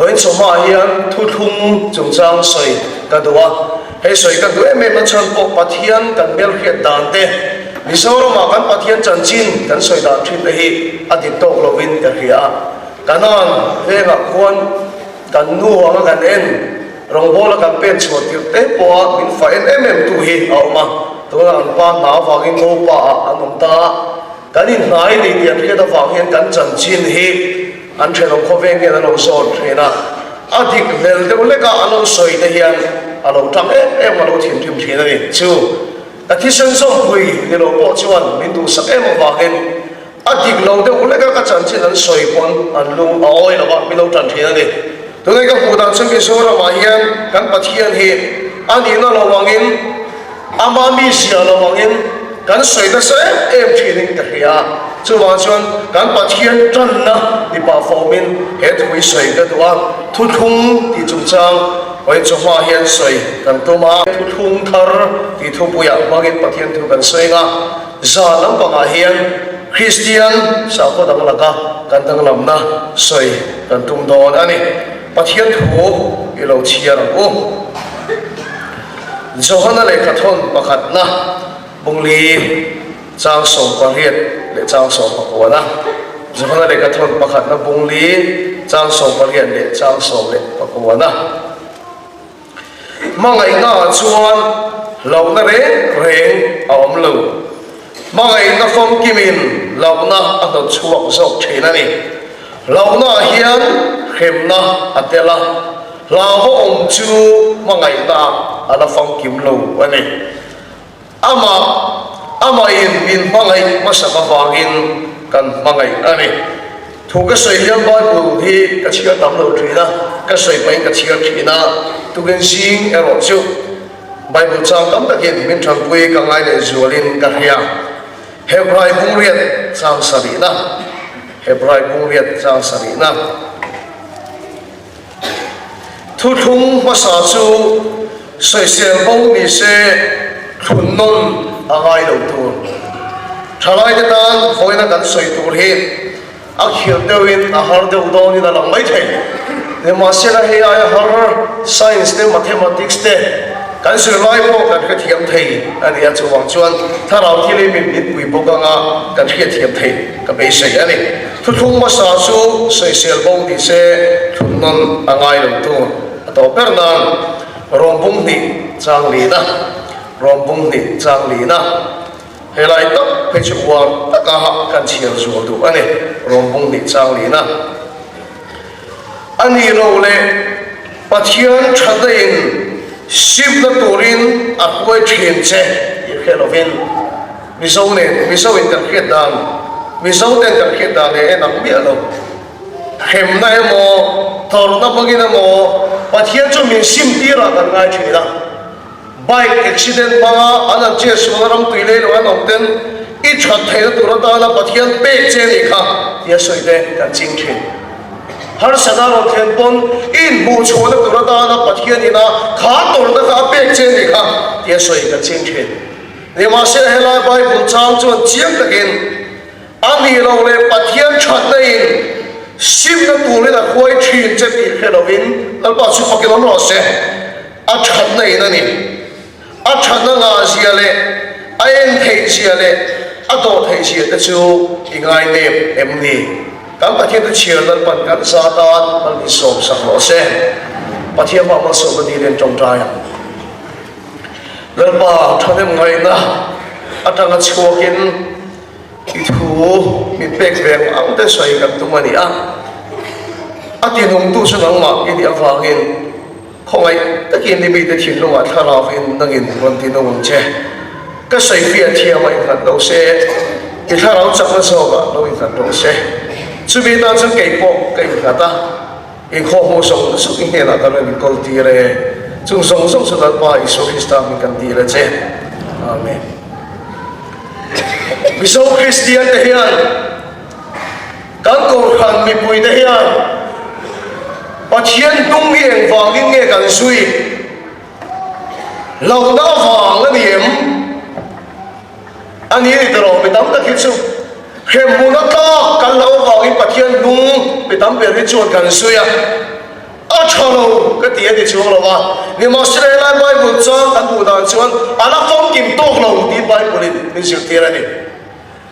Vawiin chawhmaah hian thuthlung chungchang sawi ka duh a, hei sawi ka duh em em na chhan pawh Pathian kan hmelhriat dan te, Mizoramah kan Pathian chanchin kan sawi dan thin te hi a dik tawk lovin ka hria a. Kanan vengah khuan kan nu anga kan en, rawngbawla kan pen chhuah tirh te pawha min fah en em em tu hi a awm a, tunah an pa hna avangin ngopa ah an awm ta a. Kan inhnai ni tih an hriat avang hian kan chanchin hi an thenawm khawveng hian an lo zawt thin a, a dik hlel deuh hleka an lo sawi te hian a lo tang em em a lo thinrim thin a ni. Chu ka thisen zawmpui ni lo pawh chuan min duhsak em avangin a dik lo deuh hleka ka chanchin an sawi pawn an lung a awi lo a, min lo tan thin a ni. Tunai ka hmuh dan chu Mizoramah hian kan Pathian hi a nihna lo angin, Ama mi zia lo angin kan sawi nasa em em thinin ka hria a, chuvang chuan kan Pathian tanna ni pah fawmin he thu hi sawi ka duh a, thuthlung tih chungchang vawiin chawhma hian sawi kan tum a, thuthlung thar tih thupuiah hmangin Pathian thu kan sawi anga, zan lampangah hian Kristian sakhaw dang laka kan danglamna sawi kan tum dawn a ni. Pathian thu i lo chhiar ang u. Johana lehkhathawn pakhatna bungli chang 18 leh chang 19. Johana lehkhathawn pakhatna bungli chang 18 leh chang 19. Hmangaihna ah chuan hlauhna reng reng a awm lo. Hmangaihna famkimin hlauhna a hnawt chhuak zawk thin a ni. Hlauhna ah hian hremna a tel a. Hlauhawm chu hmangaihna a la famkim lo a ni. Amah, amahin min hmangaih hmasak avangin kan hmangaih a ni. Thu ka sawi hian Bible hi ka chhiar tam lo thin a, ka sawi pahin ka chhiar thin a, tukin zing erawh chu Bible chang tam takin min thanpui ka ngai leh zualin ka hria. Hebrai bungriat chang sarihna, Hebrai bungriat chang sarihna. Thuthlung hmasa chu sawisel bo ni se thlun nawn a ngai lo tur. Thalaite tan vawiina kan sawi tur hi a khirh deuhin a har deuh dawnin a lang mai thei. Nimahsela hei aia har science te mathematics te kan zirlai pawh kan hrethiam thei a ni a, chuvang chuan thlarau thil hi min mitpui bawk anga kan hriatthiam theih ka beisei a ni. Thuthlung hmasa chu sawisel bo ni se thlun nawn a ngai lo tur a tawp ber nan Rawm bung hnih chang lina Rawm bung hnih chang lina Helai tak phei chu uar taka kan chhiar zual duh a ni Rawm bung hnih chang lina A nih loh leh Pathian thatna in simna turin a hruai thin che tih hre lovin Mizo nen, Mizo in kan hriat dan, Mizo ten kan hriat dan leh en ang miah lo. Hremna emaw, tawrhna hmangin emaw Pathian chu min sim tirah kan ngai thin a. Bike accident hmanga an han chet sualna ram tui lei lo an awm ten i that theihna tur atana Pathian pek che nih kha tia sawi te kan ching thin. Harsatna rawn thlen pawn i inhmuh chhuahna tur atana Pathian ina kha tawrhna kha a pek che nih kha tia sawi kan ching thin. Nimahsela helai Bible chang chuan chiang takin a nih loh leh Pathian thatna in simna turin a hruai thin che tih hre lovin Lalpa chu fakin awm rawh se. A thatna in a ni. A thatna ngah zia leh a en theih zia leh a dawh theih zia te chu i ngai nep em ni? Kan Pathian chu chhiar Lalpan kan za tan mal min sawm sak rawh se. Pathian mah malsawmna dil in tawngtai ang. Lalpa thahnem ngaihna atanga chhuakin i thu min pek ve ang ang te sawi kan tum a ni a. A tinungtu chu nangmah i nih avangin khawngaih takin i mite thinlungah thlarauin nangin rawn tinung ang che. Ka sawi fiah thiam a innghat lo se, i thlarau chakna zawkah lo innghat rawh se. Chumi tan chuan kei pawh ka innghat a. Inkhawm hmuh zawng zawng i hnenah kan rawn inkawl tir e. Chung zawng zawng chu Lalpa Isua Krista hming kan dil a che. Amen. Mizo Kristian te hian kan Kohhran mipui te hian Pathian hnung hi engvangin nge kan zui? Hlauhna avang a ni em? A ni ni tawh mi tam tak hi chu hremhmun a tlak kan lo avangin Pathian hnung mi tam ber hi chuan kan zui a. A tha lo ka ti a ti chuang lo a, nimahsela helai Bible chang kan hmuh dan chuan a la famkim tawk lo tih Bible in min zirtir a ni.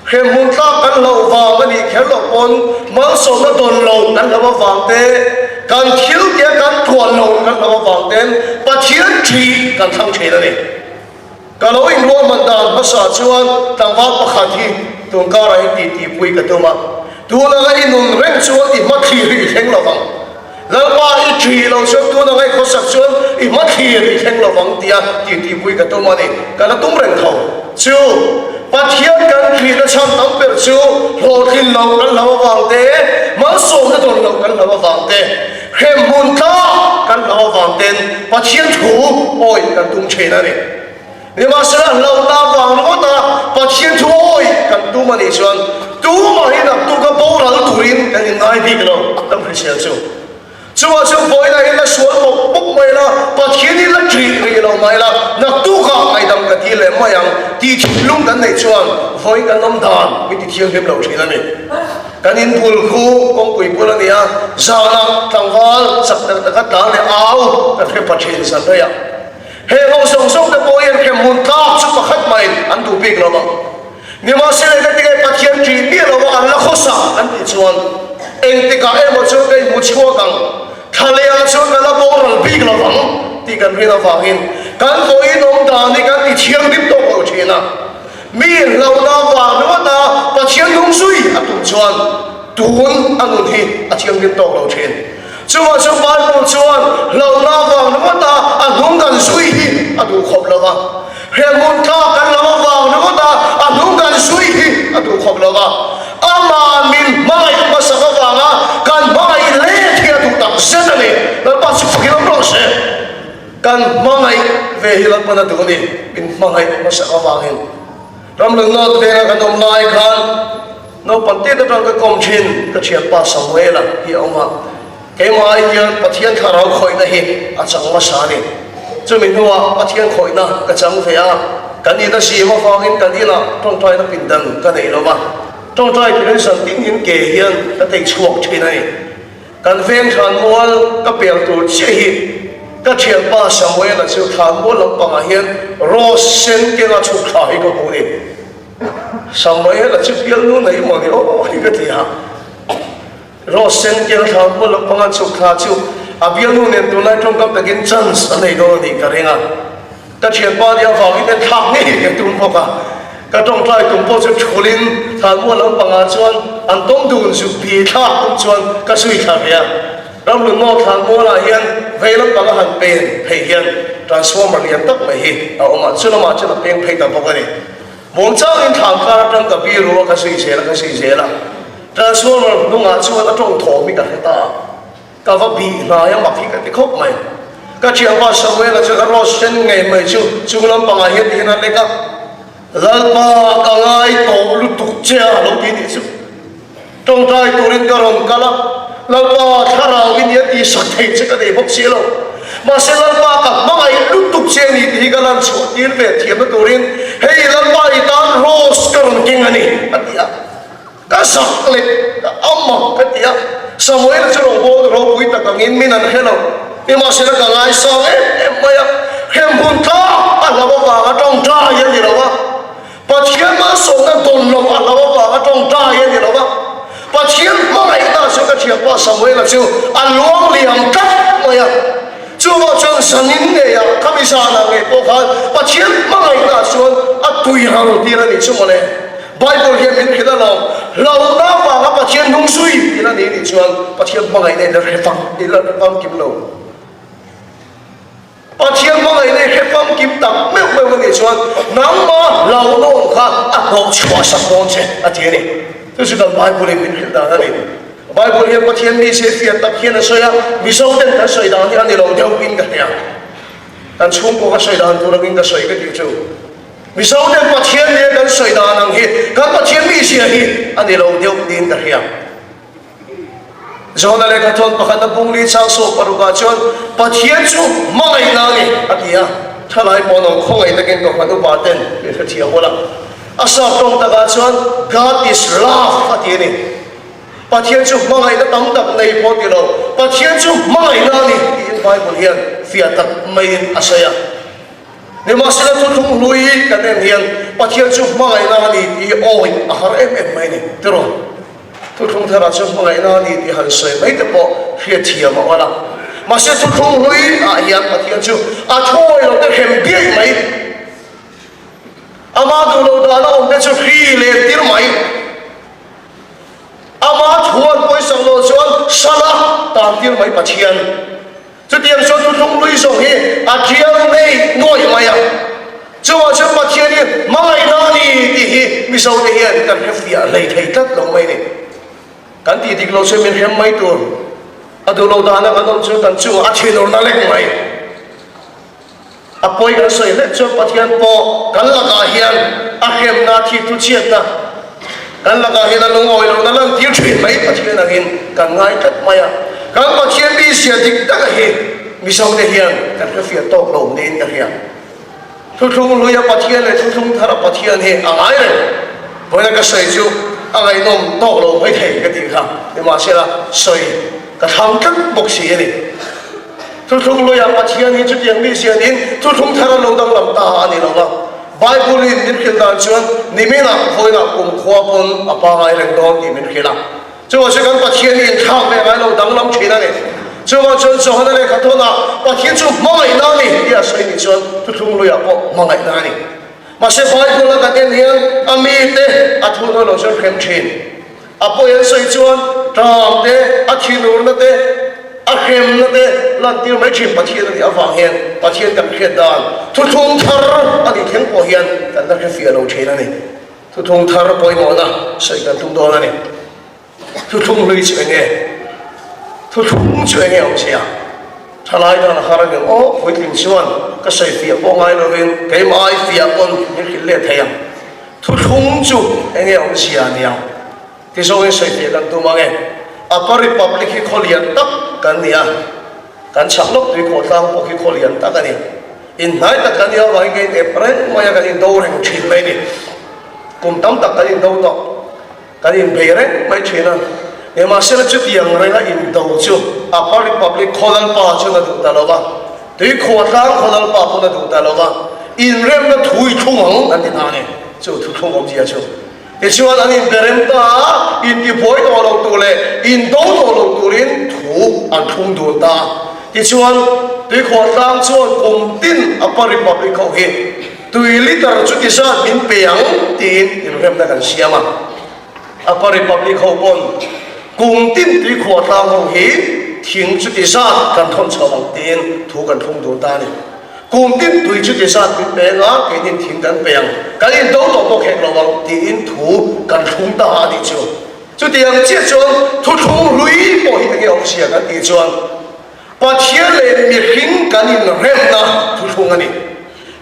Hremhmun tlak kan hlauh vang a nih kher loh pawn malsawmna dawn lo kan hlauh avang te, kan thil tia kan tuan lo kan hlauh avang ten Pathian ṭhi kan thlang ṭhin a ni. Ka lo inruahman dan hmasa chuan tlangval pakhat hi tun karah hian titipui ka tum a, tun anga i nun reng chuan i hmathlir hi i thleng lo vang. Lalpa i ṭhi lo chuan tun anga i khawsak chuan i hmathlir i thleng lo vang tia titipui ka tum a ni. Ka la tum reng tho. Chu Pathian kan ṭhihna chhan tam ber chu hlawhtlin lo kan hlau avang te, malsawmna dawn lo kan hlau avang te, Hremhmun tlak kan hlauh avang ten Pathian thu awih kan tum thin a ni. Nimahsela hlauhna avang ringawta Pathian thu awih kan tum a nih chuan tumah hi naktuka boral turin kan inngai bik lo kan hrisel chu. Chuvah chuan vawiinah hian la sual bawk bawk mai la, Pathian hi la ṭih rih lo mai la, naktukah ngaihdam ka dil leh mai ang tih thinlung kan neih chuan vawiin kan awm dan min ti thianghlim lo thin a ni. Kan in bul khu kawngpui bul a ni a, zanah tlangval chak tak taka tlan leh au kan hre pha thin Zanrei ah. Heng ho zawng zawng te pawh hian hremhmun tlak chu pakhat mahin an duh bik lo ang. Nimahsela eng ati nge Pathian ṭih miah lo a an la khawsa an tih chuan engtikah emaw chuan ka inhmu chhuak ang, thla leh ah chuan ka la boral bik lo ang tih kan rin avangin kan vawiin awm dan hi kan ti thianghlim tawk lo thin a. Mi hlauhna avang ringawta Pathian nung zui a tum chuan tun a nun hi a thianghlim tawk lo thin. Chuvang chuan Bible chuan hlauhna avang ringawta a hnung kan zui hi a duh khawp lo va, hremhmun tlak kan lam avang ringawta a hnung kan zui hi a duh khawp lo va, amah min hmangaih hmasak avanga kan hmangaih let hi a duh tak zet a ni. Lalpa chu fakin awm rawh se. Kan hmangaih ve hi Lalpan a duh a ni, min hmangaih hmasak avangin. Ramlun North venga kan awm lai khan naupang tet atang ka kawm thin ka thianpa Samuela hi a awm a, keimah ai hian Pathian thlarau khawihna hi a chang hmasa a ni. Chumi hnuah Pathian khawihna ka chang ve a, kan in a zim avangin kan inah tawngtaina pindan ka nei lo va, tawngtai turin zan tin in ke hian ka tei chhuak thin a ni. Kan veng thlanmual ka pel tur chiah hi ka thianpa Samuela chu thlanmual lampangah hian rose sen kenga chhuk thla hi ka hmu ni. Samuela chu bialnu nei maw ni aw hi ka ti a. Rose sen kenga thlanmual lampanga chhuk thla chu a bialnu nen tunlai tawngkam takin chance a nei dawn a nih ka ring a. Ka thianpa nih avangin en thlak ngei ka tum bawk a, ka tawngtai tum pawh chu thulin thlanmual lampangah chuan an tawng dun zuk bi thlak tum chuan ka zui thla ve a. Ramhlun maw thlanmualah hian vei lampanga han pen phei hian transformer lian tak mai hi a awm a, chu lamah chuan a peng phei ta bawk a ni. Muangchangin thlan kar atang ka biru a, ka zui zel a, ka zui zel a, transformer hnungah chuan a tawng thawm hi ka hre ta a. Ka va bih hnai a mak hi ka ti khawp mai. Ka thianpa Samuela chu ka rose hren ngei mai chu chung lampangah hian tihian a lek a, Lalpa ka ngai tawh lutuk che a lo ti nih chu. Tawngtai turin ka rawn kal a, Lalpa thlarau in i a tihsak thei che ka nei bawk si lo. Mahse Lalpa ka hmangaih lutuk che a ni tih hi ka lan chhuah tir ve thiamna turin hei Lalpa i tan rose ka rawn keng a ni a ti a. Ka zak leh ka am a ka ti a, Samuel chu rawngbawl ropui tak angin min an hre lo. Nimahsela ka ngaisang em em mai a, hremhmun tlak a hlauh avanga tawngtai a ni lo a, Pathian malsawmna dawn loh a hlauh avanga tawngtai a ni lo a, Pathian hmangaihna chu ka thianpa Samuela chu a luang liam tlat mai a. Chuvang chuan zanin ngeiah khami zanah ngei pawh khan Pathian hmangaihna chuan a tuiral tir a nih chu mawle. Bible hian min hrilh alawm, hlauhna avanga Pathian hnung zui ila ni nih chuan Pathian hmangaihna in la hre fang, in la hre famkim lo. Pathian hmangaihna i hre famkim tak meuh meuh a nih chuan nangma hlauhna awm kha a hnawh chhuah sak dawn che a ti a ni. Chu chu kan Bible in min hrilh dan a ni. Bible hian Pathian mi se fiah tak hian a sawi a, Mizo ten kan sawi dan hi a ni lo deuh in ka hria. Kan chhungkaw ka sawi dan tur angin ka sawi ka tih chu. Mizo ten Pathian nia kan sawi dan ang hi kan Pathian mizia hi a ni lo deuh niin ka hria. Johana lehkha thawn pakhat a bung li chang sawm parukah chuan Pathian chu hmangaihna a ni a ti a, thalai pawh nawm khawngaih takin kohhran upa ten min hrethiam bawlh a. A sap tawng takah chuan God is love a ti a ni. Pathian chu hmangaihna tam tak nei pawh ti lo, Pathian chu hmangaihna a ni tiin Bible hian fiah tak maiin a sawi a. Nimahsela thuthlung hlui kan en hian Pathian chu hmangaihna a ni tih hi awih a har em em mai a ni tiraw? Thuthlung tharah chuan hmangaihna a ni tih han sawi mai te pawh hriatthiam a awm a. Mahse thuthlung hlui ah hian Pathian chu a thuawi lo te hrem biaih mai. Ama duh loh dana awm te chu hri len tir mai. Ama thu an pawisak loh chuan sala tan tir mai Pathian. Chutiang chuan thuthlung lui zawng hi a thial ngei ngawih mai a. Chuvang chuan Pathian hi hmangaihna a ni tih hi Mizote hian kan hre fiah hlei thei tlat lo mai a ni. Kan tih dik lo chuan min hrem mai tur. A duh lo dana kan awm chuan kan chungah a thinurna lek mai. A pawi kan sawi hlek chuan Pathian pawh kan lakah hian a hremna, thithu chhiatna kan lakah hian a lungawi lohna lantir thin mai Pathian angin kan ngai tlat mai a. Kan Pathian mizia dik taka hi Mizote hian kan hrefiah tawk lo niin ka hria. Thuthlung hluia Pathian leh thuthlung thara Pathian hi a ngai reng. Vawiina ka sawi chu a ngaihnawm tawk lo mai thei ka tih kha, nimahsela sawi ka thlang tlat bawk si a ni. Thuthlung luiah Pathian hi chutiang mi zianin thuthlung thar a lo danglam ta a ni lo va. Bible-in min hrilh dan chuan niminah vawiinah kumkhua pawn a pangai reng dawn tih min hrilh a. Chuvang chuan kan Pathian hi inthlak ve ngai lo danglam thin a ni. Chuvang chuan Johana lehkha thawnah Pathian chu hmangaihna a ni tih a sawi nih chuan thuthlung luiah pawh hmangaihna a ni. Mahse Bible-a kan en hian a mite a thu nawi lo chuan hrem thin. A pawi an sawi chuan ṭam te, a thinurna te, a hremna te lantir mai ṭhin Pathian a nih avang hian Pathian kan hriat dan thuthlung thar a nih thleng pawh hian kan la hrefiah lo ṭhin a ni. Thuthlung thar pawimawhna sawi kan tum dawn a ni. Thuthlung hlui chu eng nge? Thuthlung chu eng nge awmzia? Ṭhalai dan a har aniang aw, puitling chuan ka sawi fiah pawh ngai lovin keimah ai fiah pawn min hrilh let thei ang. Thuthlung chu eng nge awmzia aniang? Ti zawngin sawi fiah kan tum ang e. Upper Republic hi khaw lian tak kan ni a, kan chhak lawk tui khawhtlang pawh khi khaw lian tak a ni. Inhnai tak kan nih avangin kan inep reng mai a, kan indo reng thin mai a ni. Kum tam tak kan indo tawh. Kan inbei reng mai thin a, nimahsela chutiang renga indo chu Upper Republic khaw lalpa chuan a duh ta lo va, Tuikhuah tlang khaw lalpa pawn a duh ta lo va, inremna thu i thlung ang an ti ta a ni. Chu thuthlung awmzia chu tichuan an inbe rem ta a, intibuai tawh lo tur leh indo tawh lo turin thu an thlung dun ta a. Tichuan Tuikhuah tlang chuan kum tin Upper Republic ho hi Tui liter chu ti zat min pe ang tiin inremna kan siam a. Upper Republic ho pawn kum tin tui khuah tlang ho hi thing chu ti zat kan thawn chho ang tiin thu kan thlung dun ta a ni. Kum tin tui chu ti zat min pe ang a, keinin thing kan pe ang, kan indo tawh bawk hek lo ang tiin thu kan thlung ta a nih chu. Chutiang chiah chuan thuthlung hlui pawh hi enge awmzia kan tih chuan Pathian leh mihring kan inremna thuthlung a ni.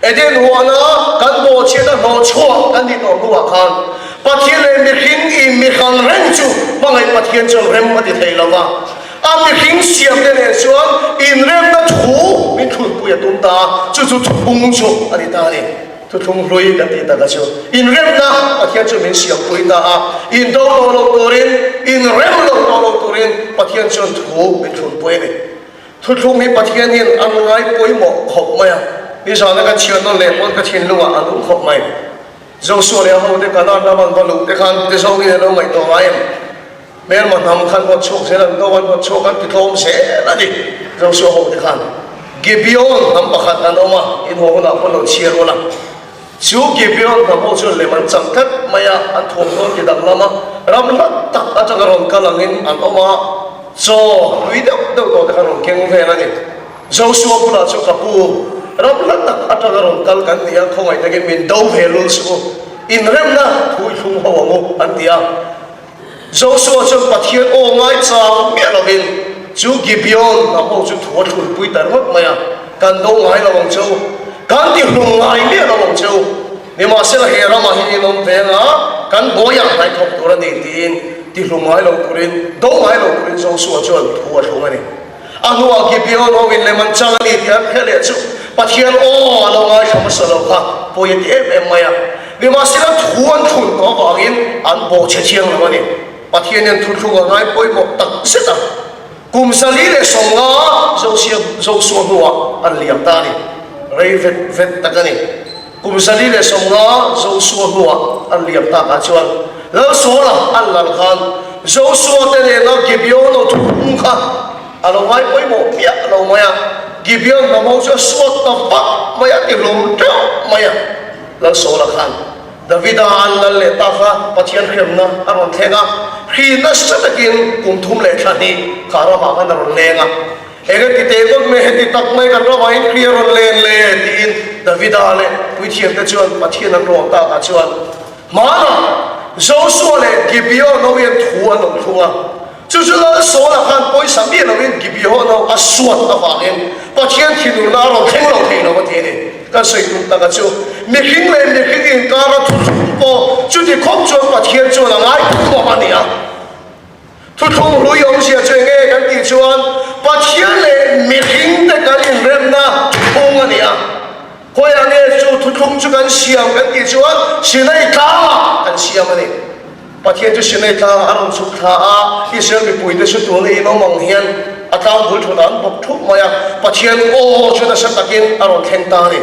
Eden huana kan bawhchhiatna hlawhchhuah kan tih tawh hnuah khan Pathian leh mihring inmihang reng chu hmangaih Pathian chuan rem a ti thei lo va. A mihring siamte nen chuan inremna thu min thlunpui a tum ta a, chu chu thuthlung chu a ni ta a ni. Thuthlung hlui kan tih taka chu inremna Pathian chu min siampui ta a, indo tawh lo turin, inrem lo tawh lo turin Pathian chuan thu min thlunpui a ni. Thuthlung hi Pathian hian a ngai pawimawh khawp mai a, nizana ka chhiar nawn leh pawn ka thinlungah a nung khawp mai. Joshua leh a hote Kanaan ram an va luh te khan te zawngin an lo ngaihtuah ngai em? Hmelma hnam khan huat chhuak zel an do an huat chhuak an ti tlawm zel a ni. Joshua ho te khan Gibeon hnam pakhat an awm a, in haw hunah pawn lo chhiar ula. Chu Gibeon hnam ho chuan lem an chang tlat mai a, an thuamhnaw an ti danglam a, ram hlat tak atanga rawn kal angin an awm a, chaw hlui deuh deuh tawh te khan rawn keng vel a ni. Joshua bulah chu ka pu, ram hlat tak atanga rawn kal kan ni a, khawngaih takin min do ve lul suh u, inremna thu i thlung ho ang u, an ti a. Joshua chuan Pathian aw ngaichang miah lovin chu Gibeon hnam ho chu thu a thlunpui ta ringawt mai a, Kan do ngai lo ang che u, kan ti hlum ngai miah lo ang che u, nimahsela he ramah hian in awm ve anga kan bawiah hnai thawk tur a ni tiin ti hlum ngai lo turin, do ngai lo turin Joshua chuan thu a thlung a ni. A hnuah Gibeon ho in lem an chang a ni tih an hre leh chu Pathian aw a lo ngaithla hmasa lo kha pawi a ti em em mai a. Nimahsela thu an thlun tawh avangin an bawhchhe thiang lo a ni. Pathian hian thuthlung a ngai pawimawh tak zet a, kum 450 Josia Josua hnuah an liam ta a ni. Rei vet vet tak a ni. Kum 450 Josua hnuah an liam takah chuan Lalsawla an lal khan Josua te nena Gibeon ho thuthlung kha a lo ngai pawimawh miah lo mai a, Gibeon hnam ho chu a suat ta vak mai a, tihlawm teuh mai a. Lalsawla khan Davida an lal leh ta kha Pathian hremna a rawn thleng a, hri nasa takin kum thum leh thla hnih kha ramah khan a rawn leng a. Enge ti teh ngawt mai, heti tak mai kan ramah in hri a rawn len le tiin Davida leh puithiamte chuan Pathian an rawn takah chuan hmanah Joshua leh Gibeon ho hian thu an rawn thlung a. Chu chu Lal Saula khan pawisa miah loin Gibeon ho a suat avangin Pathian thinurna a rawn thleng lo thei lo a ti a ni. Kan sawi tum taka chu mihring leh mihring inkara thuthlung pawh chuti khawp chuan Pathian chuan a ngai pawimawh a ni a. Thuthlung hlui awmzia chu enge kan tih chuan Pathian leh mihring te kan inremna thuthlung a ni a. Khawiah nge chu thuthlung chu kan siam kan tih chuan Sinai tlangah kan siam a ni. Pathian chu Sinai tlangah a rawn chhuk thla a, Israel mipuite chu tuna in awm ang hian a tlang bul thut ah an bawk thup mai a, Pathian aw chu nasa takin a rawn thleng ta a ni.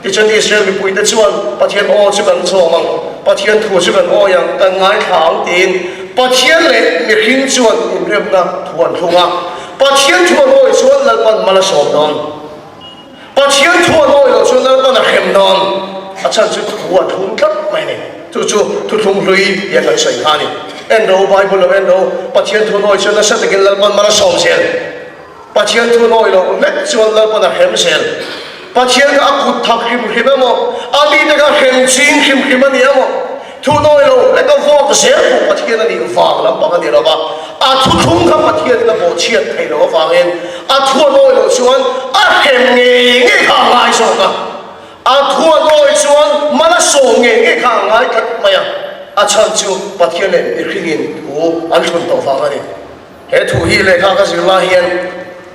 Tichuan Israel mipuite chuan Pathian aw chu kan zawm ang, Pathian thu chu kan awi ang, kan ngaithla ang tiin Pathian leh mihring chuan inremna thu an thlung a. Pathian thu an awi chuan Lalpan mal a sawm dawn. Pathian thu an awi loh chuan Lalpan a hrem dawn. A chhan chu thu a thlum tlat mai a ni. Chu chu thuthlung hlui tia kan sawi kha a ni. En ro, Bible lo en ro, Pathian thu an awi chuan nasa takin Lalpan mal a sawm zel. Pathian thu an awi loh hlek chuan Lalpan a hrem zel. Pathian kha a kut thak hrim hrim emaw, a mite kha hrem ching hrim hrim a ni emaw, Thu nawi lo hlek a vawk zel pawh Pathian a nih vang lampang a ni lo va, a thuthlung kha Pathianin a bawhchhiat thei lo avangin a thu a nawi loh chuan a hrem ngei ngei kha a ngai zawk a, a thu a nawi chuan mal a sawm ngei ngei kha a ngai tlat mai a, a chhan chu Pathian leh mihringin thu an thlun tawh vang a ni. He thu hi lehkha ka zir lai hian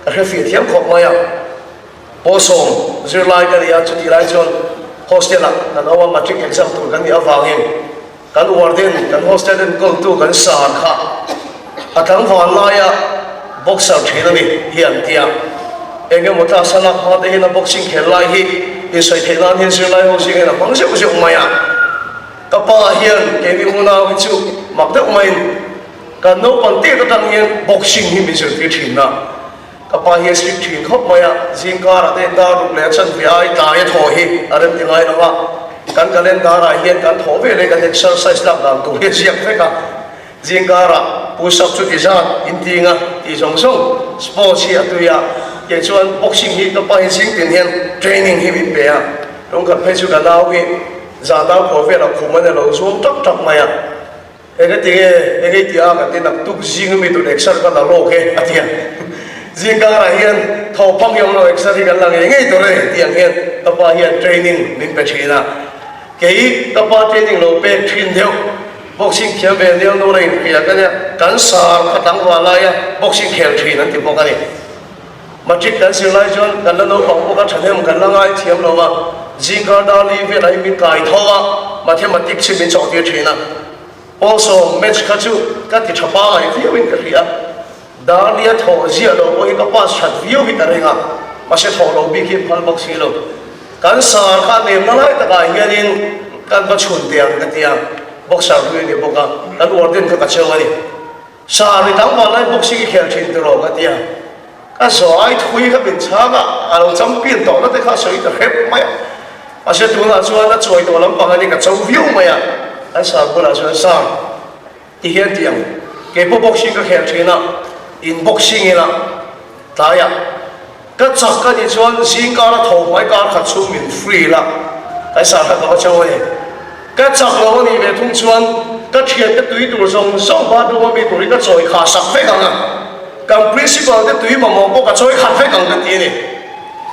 ka hrefiah thiam khawp mai a. Pawlsawm zirlai ka ni a, chutih lai chuan hostel ah kan awm a, matric exam tur kan nih avangin kan warden, kan hostel enkawltu kan sar kha a tlangval laia boxer thin a ni hi an ti a, eng emaw class a lak hma te hian a boxing khel lai hi insawi theih nan hian zirlai ho zingin a hmang zeuh zeuh mai a, ka pa hian keini unau hi chu mak deuh maiin kan naupang tet atang hian boxing hi min zirtir thin a. Ka pa hi a strict thin khawp mai a, zingkarah te dar ruk leh a chanve ai tlai a thawh hi a rem ti ngai lo a, kan calendar ah hian kan thawh ve leh kan exercise lak dan tur hi a ziak vek a, zingkarah push up chu ti zat in ting a tih zawng zawng sports hi a tui a, kei chuan boxing hi ka pa hi zing tin hian training hi min pe a, rawngkhat phei chu ka nau hi zan dar khuah velah khum a ni lo zuam tak tak mai a. Enge tinge enge i tih a kan ti naktuk zing ami tur exer ka la lawk e a ti a, zing karah hian thaw phak i awm lo exer hi kan la ngei ngei tur e tih ang hian ka pa hian training min pe thin a, kei ka pa training lo pek thin deuh boxing thiam ve nel nur a inhria ka nia kan sar kha tlangval laia boxing khel thin an ti bawk a ni. Matric kan zir lai chuan kan la naupang bawk a thahnem kan la ngai thiam lo a, zingkar dar li velah hi min kai tho a, mathematics hi min chawhtir thin a. Also maths kha chu ka ti tha pangai viau in ka hria, dar lia thawh ziah lo pawh hi ka pass that viau hi ka ring a, mahse thawh lo bik hi phal bawk si lo. Kan sar kha nemna lai takah hianin kan va chhun teh ang ka ti a, boxer hlui a ni bawk a, kan warden kha ka cheu a ni. Sa ri dang vang lai boxing i khel thin tiraw ka tia. Ka zaw ai thui kha min chhang a, a lo champion tawh na te kha a sawi ta hrep mai a. Mahse tunah chuan a chuai tawh lampang a ni ka cho viau mai a. An sar bulah chuan sar ti hian ti ang. Kei pawh boxing ka khel thin a, in boxing ila tlaiah Ka chak ka nih chuan zingkar a tho hmai kar khat chhung min free la, kan sar kha ka va cheu a ni. Ka chak lo a nih ve thung chuan ka thian te tui tur zawng zawng bathroom a mi tur hi ka chawi kha sak vek ang a, kan principal te tui mamawh pawh ka chawi khat vek ang ka ti a ni.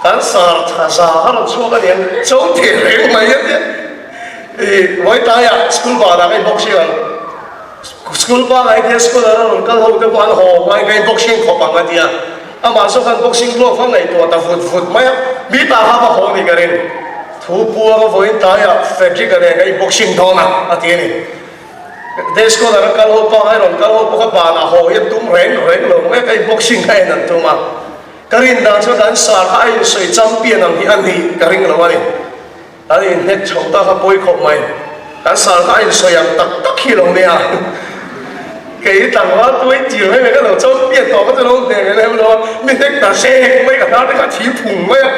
Kan sar tha za a rawn chhuak a niang cho thei reng mai a tia. I vawitlaiah school banah ka inboxing ang. School pangai tia school an rawn kal ho te pawh an haw ngai ngai boxing khawp ang a tia. Amah zawk khan boxing glove a ngaihtuah ta vut vut mai a, mi ta kha va haw ni ka ring. Thu puang a vawiin tlaiah Frederick-a nen ka in boxing dawn a, a ti a ni. Day scholar a kal ho pangai rawn kal ho pawh kha banah haw hi an tum reng reng lo mai a, ka in boxing kha en an tum a. Ka rin dan chuan kan sar kha a insawi champion ang hi a nih ka ring lo a ni. An inhnek chho ta kha pawi khawp mai. Kan sar kha a insawi ang tak tak hi lo nia. Kei tlangval tuai tir mai mai ka lo champion tawh kha chu lo hne ve lem lo a, mi hnek ta zek mai ka hnar te kha a thi phung mai a,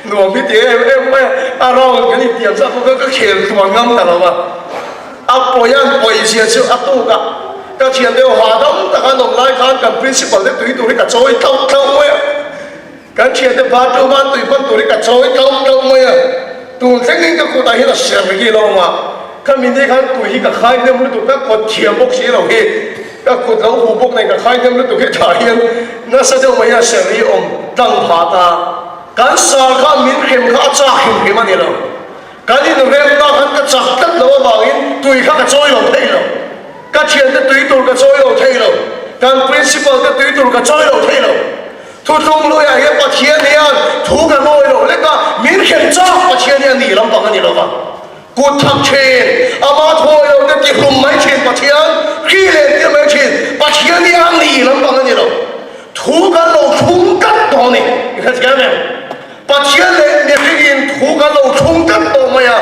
nuam hi ti em em mai a, a round kan intiam zat pawh kha ka khel tluan ngam ta lo a. A pawi an pawi zia chu a tuk a, ka thian deuh hahdam taka an awm lai khan kan principal te tui tur hi ka chawi tlauh tlauh mai a. Kan thiante bathroom a tui hman tur hi ka chawi tlauh tlauh mai a, tun thlengin ka kutah hian a ser rih lo ang a, khami ni khan tui hi ka khai hnem lutuk, ka kut thiam bawk si lo hi, ka kut lo huh bawk nen ka khai hnem lutuk hi tah hian nasa deuh mai hian a ser rih awm tlang phah ta. Kan sar kha min hrem kha a chak hrim hrim a ni lo, kan inremna khan ka chak tlat lo avangin tui kha ka chawi lo thei lo, ka thiante tui tur ka chawi lo thei lo, kan principal te tui tur ka chawi lo thei lo. Thuthlung luiah hian Pathian hian thu kan awi loh lek a, min hrem chak Pathian hi a nih lampang a ni lova. Kut thak thin, ama thu awi lo te tihlum mai thin Pathian, hri leh tir mai thin Pathian hi a nih lampang a ni lo. Thu kan lo thlung tlat tawh a ni. I hrethiam em? Pathian leh mihringin thu kan lo thlung tlat tawh mai a,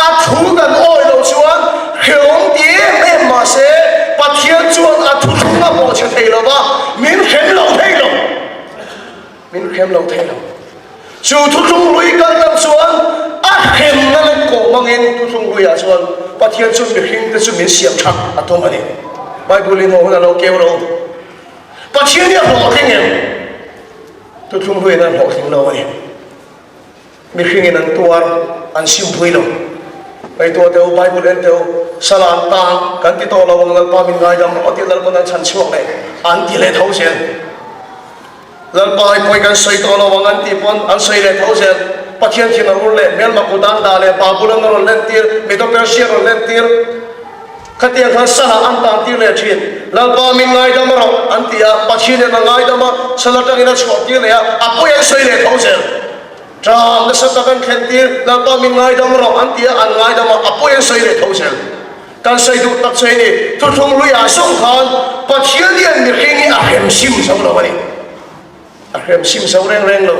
a thu kan awi loh chuan hrehawm ti em em mah se Pathian chuan a thu thlung a bawhchhe thei lo va, min hrem lo thei lo. Min hrem lo thei lo. Chu thuthlung hlui kal tak chuan a hremna leh kawh hmangin thuthlung hluiah chuan Pathian chu mihringte chu min siam that a tum a ni. Bible-in haw hun a lo keu lo. Pathian hi a hlawhtling em? Thuthlung hluiin an hlawhtling lo a ni. Mihringin an tuar, an simpui lo. Ngaihtuah teh u, Bible en teh u, Sala an tang, kan ti tawh lo ang, Lalpa min ngaidam rawh a tih Lalpa'n an chhan chhuak leh an ti leh tho zel. Lalpa i pawi kan sawi tawh lo ang an tih pawn an sawi leh tho zel. Pathian thin a ur leh, hmelma kut an dah leh, Babulon a rawn lentir, Medo-Persia a rawn lentir. Khatiang khan Salah an tan tir leh thin. Lalpa min ngaidam rawh an ti a, Pathian in a ngaidam a, Sal atangin a chhuah tir leh a, a pawi an sawi leh tho zel. Ṭam nasa tak an thlen tir, Lalpa min ngaidam rawh an ti a, an ngaidam a, a pawi an sawi leh tho zel. Kan sawi duh tak che ni, thuthlung luiah zawng khan Pathian hian mihring hi a hrem sim zo lo a ni. A hrem sim zo reng reng lo.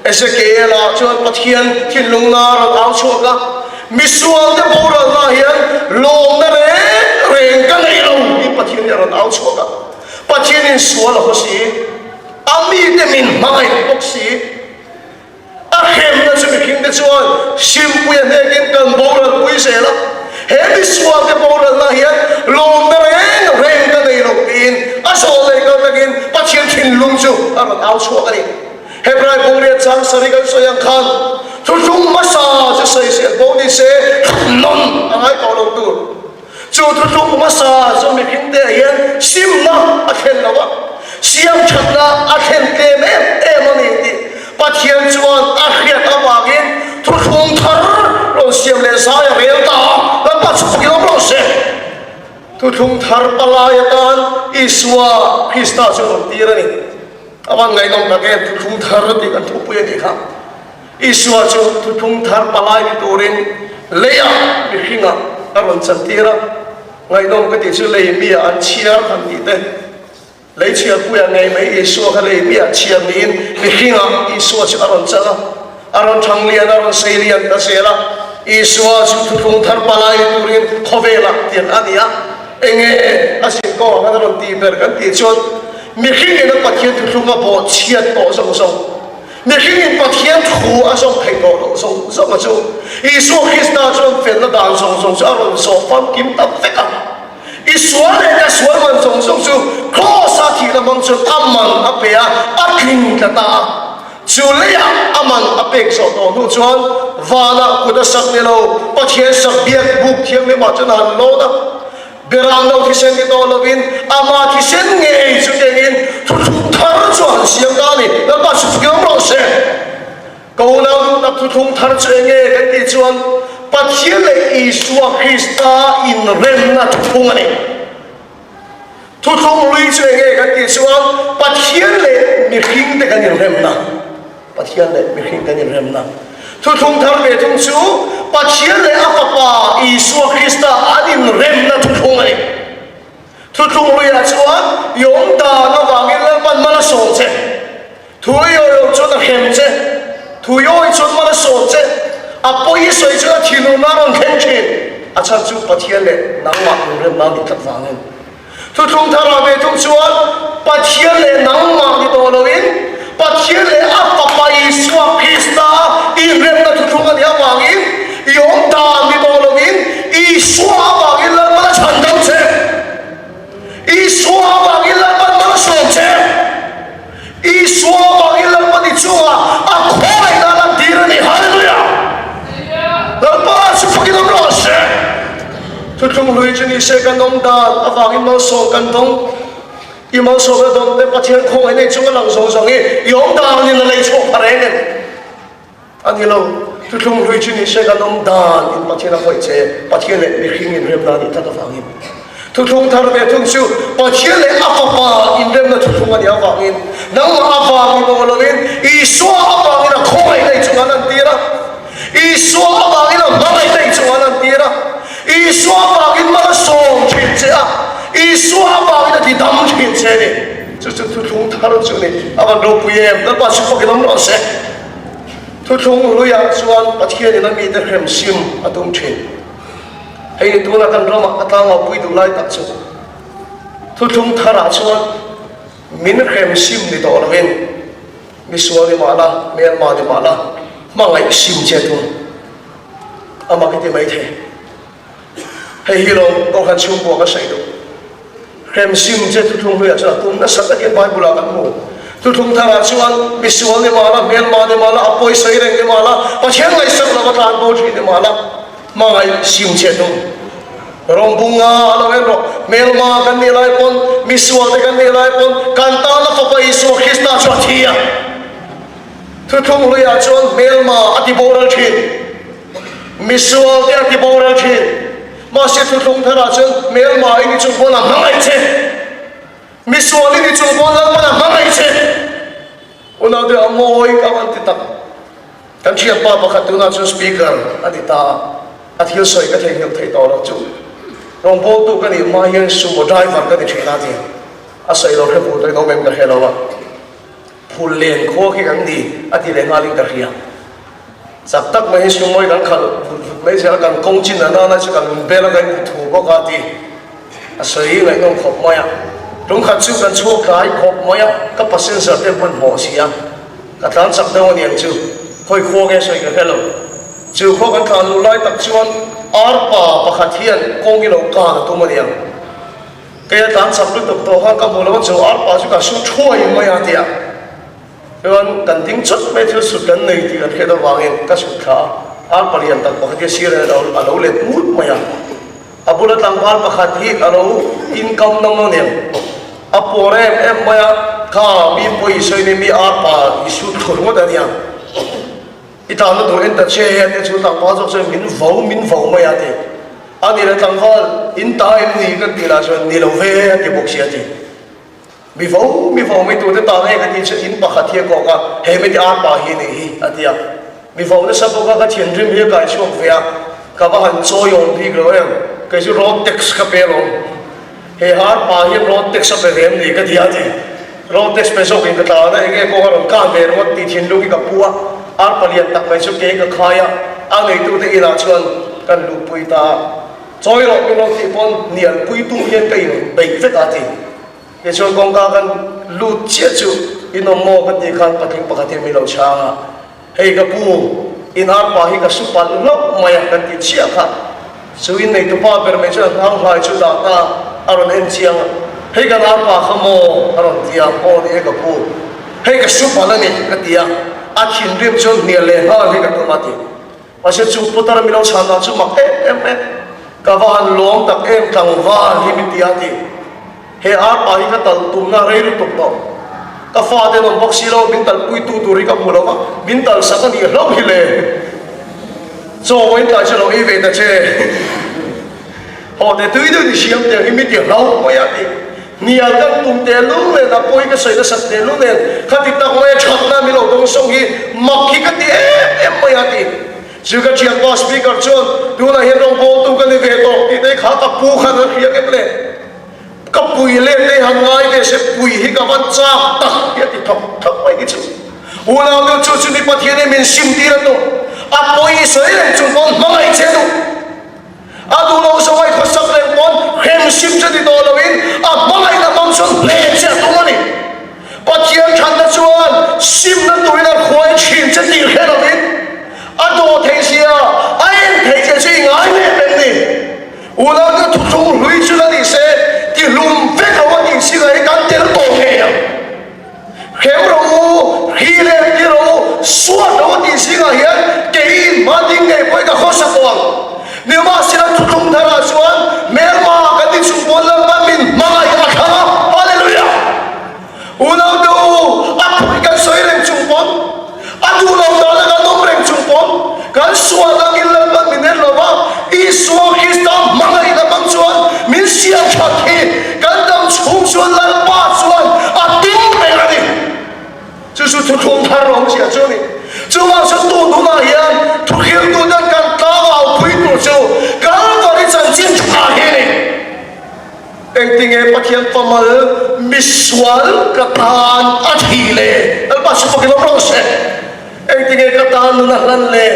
Ezekiel-a chuan Pathian thinlungna a rawn au chhuak a, Misualte boralna hian lawmna reng reng ka nei lo tiin Pathian hi a rawn au chhuak a. Pathianin sual a haw si, a mite min hmangaih bawk si. A hremna chu mihringte chuan simpui a hnekin kan boralpui zel a. He misualte boralna hian lawmna reng reng ka nei lo tiin a zawh leh kal takin Pathian thinlung chu a rawn au chhuak a ni. Hebrai bawngriat chang sarih kan sawi ang khan thuthlung hmasa chu sawisel bo ni se nawn a ngai tawh lo tur. Chu thuthlung hmasa chu mihringte ah hian simna a thlen lo a, siam thatna a thlen tlem em em a ni tih Pathian chuan a hriat avangin thuthlung thar rawn siam leh zai a rel ta a, Lalpa chu fakin awm rawh se. Thuthlung thar palai atan Isua Krista chu rawn tir a ni. A van ngaihnawm tak em, thuthlung thar tih kan thupui a nih kha. Isua chu thuthlung thar palai ni turin leiah mihringah a rawn chantir a, ngaihnawm ka tih chu lei miah an chhiar han tih te, lei chhiarpuiah ngei mai Isua kha lei miah chhiar niin mihringah Isua chu a rawn chan a, a rawn thang lian a rawn sei lian ta zel a, Isua chu thuthlung thar palai ni turin khawvelah tirh a ni a, enge a zinkawng ang khan a rawn tih ber kan tih chuan mihringin a Pathian thuthlung a bawhchhiat tawh zawng zawng. Mihringin Pathian thu a zawm theih tawh loh zawng zawng a chu Isua Krista chuan felna dan zawng zawng chu a rawn zawh famkim ta vek a. I sual leh ka sual man zawng zawng chu Kraws-a thihna hmang chuan a man a pe a, a tling tla ta a. Chu leiah a man a pek zawh tawh hnu chuan vanah kut a sak ni lo, Pathian sak biak buk thianghlimah chuan a han lawn a. Berang lo thisen ni tawh lovin ama thisen ngei chu kengin thuthlung thar chu a han siam ta a ni. Lalpa chu thiam rawh se. Ka unau duh tak thuthlung thar chu enge kan tih chuan Pathian leh Isua Krista inremna thuthlung a ni. Thuthlung hlui chu enge kan tih chuan Pathian leh mihringte kan inremna. Pathian leh mihring kan inremna. Thuthlung thar ve thung chu. Pathian leh a Fapa Isua Krista an inremna thuthlung a ni. Thuthlung hluiah chuan i awm dan avangin Lalpan mal a sawm che. Thu i awi loh chuan a hrem che. Thu i awi chuan mal a sawm che. A pawi i sawi chuan a thinurna a rawn thleng thin. A chhan chu Pathian leh nangmah inremna a nih tlat vangin. Thuthlung tharah ve thung chuan Pathian leh nangmah ni tawh loin Pathian leh a Fapa Isua Krista inremna thuthlung a nih avangin i awm dan ni tawh loin Isua avangin Lalpan a chhan dam che. Isua avangin Lalpan mal a sawm che. Isua avangin Lalpa ni chungah a khawngaihna a lantir a ni. Hallelujah! Lalpa chu fakin awm rawh se. Thuthlung hlui chu ni se kan awm dan avangin malsawm kan dawng. I malsawmna dawn te Pathian khawngaih nei chunga lang zawng zawng hi i awm danin a lei chhuak pha reng em? A ni lo, thuthlung hlui chu ni se kan awm dan in Pathian a khawih che, Pathian leh mihring inremna a nih tlat avangin. Thuthlung thar ve thung chu Pathian leh a Fapa inremna thuthlung a nih avangin, nangmah avangin awm lovin Isua avangin a khawngaih daih chungah an antir a, Isua avangin a hmangaih daih chungah an antir a, Isua avangin mal a sawm thin che a, Isua avangin a ti dam thin che a ni. Chu chu thuthlung thar chu a ni. A van ropui em? Lalpa chu fakin awm rawh se. Thuthlung hluiah chuan Pathianin a mite hrem sim a tum thin. Hei ni tuna kan ramah ka tlangau pui duh lai tak chu thuthlung tharah chuan min hrem sim ni tawh lovin misual ni mah la, hmelma ni mah la, hmangaih sim che tum a mak i ti maithei. Hei hi lawm Kohhran chhungkua ka sawi duh. Hremsim che thuthlung hluiah chuan a tum nasa takin Bible ah kan hmu. Thuthlung tharah chuan misual ni mah la, hmelma ni mah la, a pawi sawi reng ni mah la, Pathian ngaihsak lova tlan bo thin ni mah la, hmangaih sim che tum. Rawngbunga a lo en rawh, hmelma kan nih lai pawn, misual te kan nih lai pawn, kan tana Fapa Isua Krista chu a thi a. Thuthlung hluiah chuan hmelma a ti boral thin. Misual te a ti boral thin. Mahse thuthlung tharah chuan hmelma i ni chung pawn a hmangaih che. Misual i ni chung pawn Lalpan a hmangaih che. Unaute a mawi ka van ti tak. Kan thianpa pakhat tunah chuan speaker a ti ta a, a thil sawi ka theihnghilh theih tawh loh chu. Rawngbawltu ka nih hma hian sumo driver ka ni thin a ti. A sawi lo hre fur tawhin awm em ka hre lo a. Phul len khua khi kan ni a ti leh nghalin ka hria. Chak tak mai hi sumawi kan khalh vut vut mai zel a, kan kawng chin a nana chu kan bel a kan inthu bawk a ti a sawi ngaihnawm khawp mai a. Tumkhat chu kan chhuak tlai khawp mai a, ka passenger te hmanhmawh si a, ka tlan chak deuh a niang chu, khawi khua nge sawi ka hre lo. Chu khua kan tlan luh lai tak chuan arpa pakhat hian kawng hi lo kan a tum a niang. Kei a tlan chak lutuk tawh khan ka hmu lo a, chu arpa chu ka su thuai mai a ti a. Chuan kan ding chawt mai thil sut kan nei tih kan hriat avangin ka sut thla a, ar palian tak pakhat hi a sir a a lo let ngut mai a. A bula tlangval pakhat hi a lo inkam na maw nen a pawr em em mai a, kha mi pawi i sawi ni mi ar pa i sut thur ngawt a nia. I tlanna tur en ta che hi a tia chu tlangval zawk chuan min vo min vo mai a ti. A ni le tlangval in ta em ni kan tih lah chuan ni lo ve a ti bawk si a ti. Mi vo mi vo mai tute tan hei ka tih chu in pakhat hi a kawk a, he mite ar pa hi nih hi a ti a. Mi vo nasa bawk a, ka thinrim hi a kai chhuak ve a, ka va han chawi awm bik lo em, kei chu road tax ka pe alawm, he ar pa hian road tax a pe ve em ni ka ti a ti. Road tax pe zawkin ka tlan a, enge kawng a rawn kan ve ringawt tih thinlung hi ka pu a, ar palian tak mai chu ke ka khai a, a neitute inah chuan kan luhpui ta a. Chawi rawh min rawn tih pawn hnial puitu hian ka in beih vek a ti. Tichuan kawngka kan lut chiah chu in awm maw ka tih khan patling pakhat hian min lo chhang a, hei ka pu, in arpa hi ka su palh hlauh mai a kan tih chiah kha. Chu in neitupa ber mai chuan a hnang hlai chu dah ta a rawn en chiang a, hei kan arpa kha maw a rawn ti a, aw ni e ka pu, hei ka su palh a ni ka ti a, a thinrim chuan hnial leh nghal hi ka tum a ti. Mahse chu putar mi lo chhan dan chu mak em em mai. Ka va han lawm tak em tlangval hi min ti a ti. He arpa hi ka tal tumna rei lutuk tawh. Ka fate an awm bawk si lo, min talpuitu tur hi ka hmu lo va, min talsak a nih hlauh hi le. Chaw vawiin tlai chu lo ei ve ta che. Haw te tui deuh ni siam teh hi mi ti hlauh mai a ti. Hnial kan tum tehlul nen a pawi ka sawi nasat tehlul nen khati tak mai a thatna mi lo dawng sawng hi mak hi ka ti em em mai a ti. Chu ka thianpa Speaker chuan, Tunah hian rawngbawltu ka ni ve tawh tih te kha ka pu khan a hria em le? Ka pui let te han ngai ve se pui hi ka van chak tak hi a ti thawk thawk mai ni chu. Unau deuh chu chu ni Pathian hi min sim tir a tum. A pawi sawi reng chung pawn hmangaih che duh. A duh lo zawng ai khawsak reng pawn hrem sim che ti tawh loin a hmangaihna hmang chuan hle che a tum a ni. Pathian thatna chuan simna turin a khuai thin che tih hre loin a dawh theih zia a en theih che chu i ngai leh peng ni. Unaute thuthlung hlui chu la ni se, tihlum vek lo a tih chinah hi kan tel tawh ngei ang. Hrem rawh u, hri leh ti rawh u, suat rawh u tih zingah hian keiin hma ding ngei pawhin ka khawsa tawh ang. Nimahsela thuthlung tharah chuan hmelma kan ti chung pawn Lalpan min hmangaih a thlang a. Hallelujah! Unaute u, a phuih kan sawi reng chung pawn, a duh lo dana kan awm reng chung pawn, kan sual angin Lalpan min en lo va, Isua Krista hmangaihna hmang chuan min siam that hi kan dam chhung chuan Lalpa chuan a tum reng a ni. Chu chu thuthlung thar awmzia chu a ni. Chuvang chu tun hunah hian thuhriltuten kan tlangau pui tur chu Kalvari chanchin tha hi a ni. Engtinge Pathian pamal misual ka tan a thih le? Lalpa chu fakin awm rawh se. Engtinge ka tan nun a hlan le?